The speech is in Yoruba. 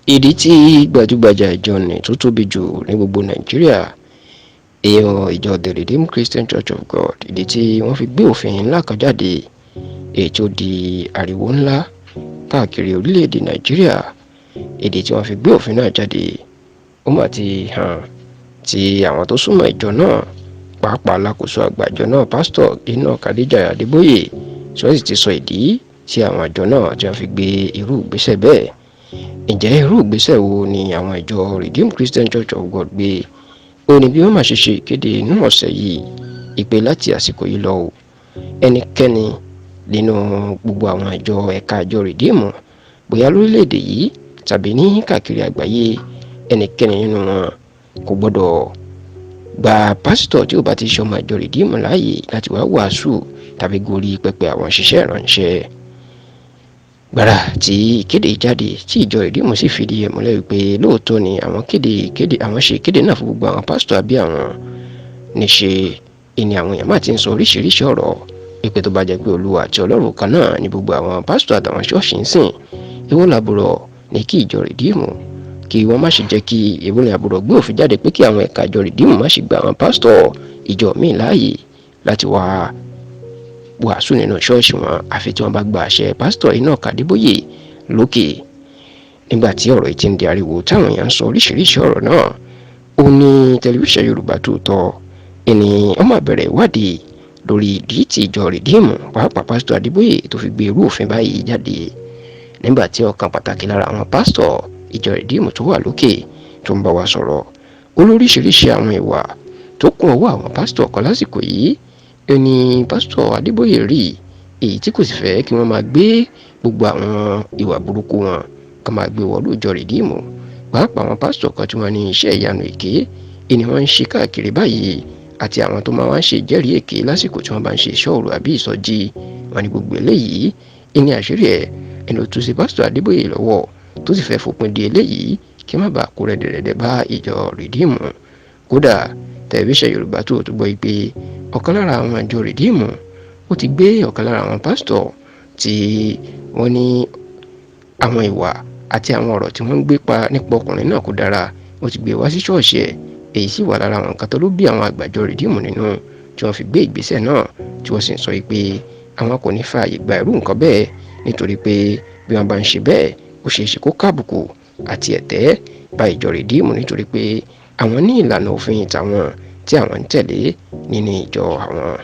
Ìdí tí gbajúgbajà ìjọ ní tó tóbi jù ní gbogbo Nàìjíríà, èèyàn ìjọ The Redeemed Christian Church of God, ìdí tí wọ́n fi gbé òfin ńlá kan jáde èyí tó di ariwo ńlá káàkiri orílẹ̀-èdè Nàìjíríà. Ìdí tí wọ́n fi gbé òfin náà jáde, ó mà ti hàn tí àwọn tó súnmọ́ ìjọ náà, pàápàá alákòóso àgbà ìjọ náà, Pásítọ̀ Enoch Adéjàre Adébóyè, tí wọ́n sì ti sọ ìdí tí àwọn àjọ náà tí wọ́n fi gbé irú ìgbésẹ̀ bẹ́ẹ̀. Ǹjẹ́ irú ìgbésẹ̀ wo ni àwọn ìjọ Redeemed Christian Church of God gbé? Ó ní bí wọ́n máa ṣe ṣe ìkéde inú ọ̀sẹ̀ yìí ìpè láti àsìkò yìí lọ o, ẹnikẹ́ni nínú gbogbo àwọn ìjọ ẹ̀ka ìjọ Redeem, bóyá lórílẹ̀‐èdè yìí tàbí ní káàkiri àgbáyé, ẹnikẹ́ni nínú wọn kò gbọ́dọ̀ gba pásítọ̀ tí ò bá ti ṣe ọmọ ìjọ Redeem láàyè láti wá wàásù tàbí gorí pẹpẹ àwọn ṣiṣẹ́ ìránṣẹ́. Gbàrà tí ìkéde jáde tí ìjọ Redeem sì fìdí ẹ̀ múlẹ̀ wípé lóòótọ́ ni àwọn kéde ìkéde, àwọn ṣe ìkéde náà fún gbogbo àwọn pásítọ̀ àbí àwọn níṣe ìní, àwọn èèyàn máa ti ń sọ oríṣiríṣi ọ̀rọ̀ ìpè tó bá jẹ́ pé Olúwa àti Ọlọ́run kan náà ní gbogbo àwọn pásítọ̀ àtàwọn ṣọ́ọ̀ṣì ń sìn, èwo làbúrò ní kí ìjọ Redeem kí wọ́n má ṣe jẹ́ kí, èwo ní àbúrò gbé òfin jáde pé kí àwọn ẹ̀ka ìjọ Redeem má ṣe gba àwọn pásítọ̀ ìjọ míì láàyè láti wá wàásù nínú ṣọ́ọ̀ṣì wọn, àfi tí wọ́n bá gba àṣẹ pásítọ̀ Enoch Adébóyè lókè. Nígbà tí ọ̀rọ̀ yìí ti ń di ariwo táwọn èèyàn ń sọ oríṣiríṣi ọ̀rọ̀ náà, ó ní tẹlifíṣàn Yorùbá Tòótọ́ ẹni ó máa bẹ̀rẹ̀ ìwádìí lórí ìdí tí ìjọ Redeem, pàápàá pásítọ̀ Adébóyè, tó fi gbé irú òfin báyìí jáde. Nígbà tí ọ̀kan pàtàkì lára àwọn pásítọ̀ ìjọ Redeem tó wà lókè tó ń bá wa sọ̀rọ̀, ó lóríṣiríṣi àwọn ìwà tó kún ọwọ́ àwọn pásítọ̀ kan lásìkò yìí ó ní pásítọ̀ Adébóyè rí, èyí tí kò sì fẹ́ kí wọ́n máa gbé gbogbo àwọn ìwà burúkú wọn ká máa gbé wọlé ìjọ Redeem, pàápàá àwọn pásítọ̀ kan tí wọ́n ní iṣẹ́ ìyanu èké ìní wọ́n ń ṣe káàkiri báyìí, àti àwọn tó máa wá ń ṣe ìjẹ́rìí èké lásìkò tí wọ́n bá ń ṣe ìṣọ́ òru àbí ìsọjí. Wọn ní gbogbo eléyìí ìní àṣírí ẹ̀ ẹni tó ṣe pásítọ̀ Adébóyè lọ́wọ́ tó sì fẹ́ fòpin di eléyìí kí má bàa kó rẹ̀dẹ̀rẹ̀dẹ̀ bá ìjọ Redeem. Kódà, tẹlifíṣàn Yorùbá tó tó gbọ́ pé ọ̀kan lára àwọn àjọ Redeem ó ti gbé ọ̀kan lára àwọn pásítọ̀ tí wọ́n ní àwọn ìwà àti àwọn ọ̀rọ̀ tí wọ́n ń gbé pa nípa ọkùnrin náà kò dára, ó ti gbé wá sí ṣọ́ọ̀ṣì ẹ̀. Èyí sì wà lára àwọn nǹkan tó ló bí àwọn àgbàjọ Redeem nínú tí wọ́n fi gbé ìgbésẹ̀ náà, tí wọ́n sì ń sọ pé àwọn kò ní fààyè gba irú nǹkan bẹ́ẹ̀, nítorí pé bí wọ́n bá ń ṣe bẹ́ẹ̀, ó ṣeé ṣe kó kábùkù àti ẹ̀tẹ́ bá ìjọ Redeem, nítorí pé àwọn ní ìlànà òfin tàwọn tí àwọn ń tẹ̀lé nínú ìjọ àwọn.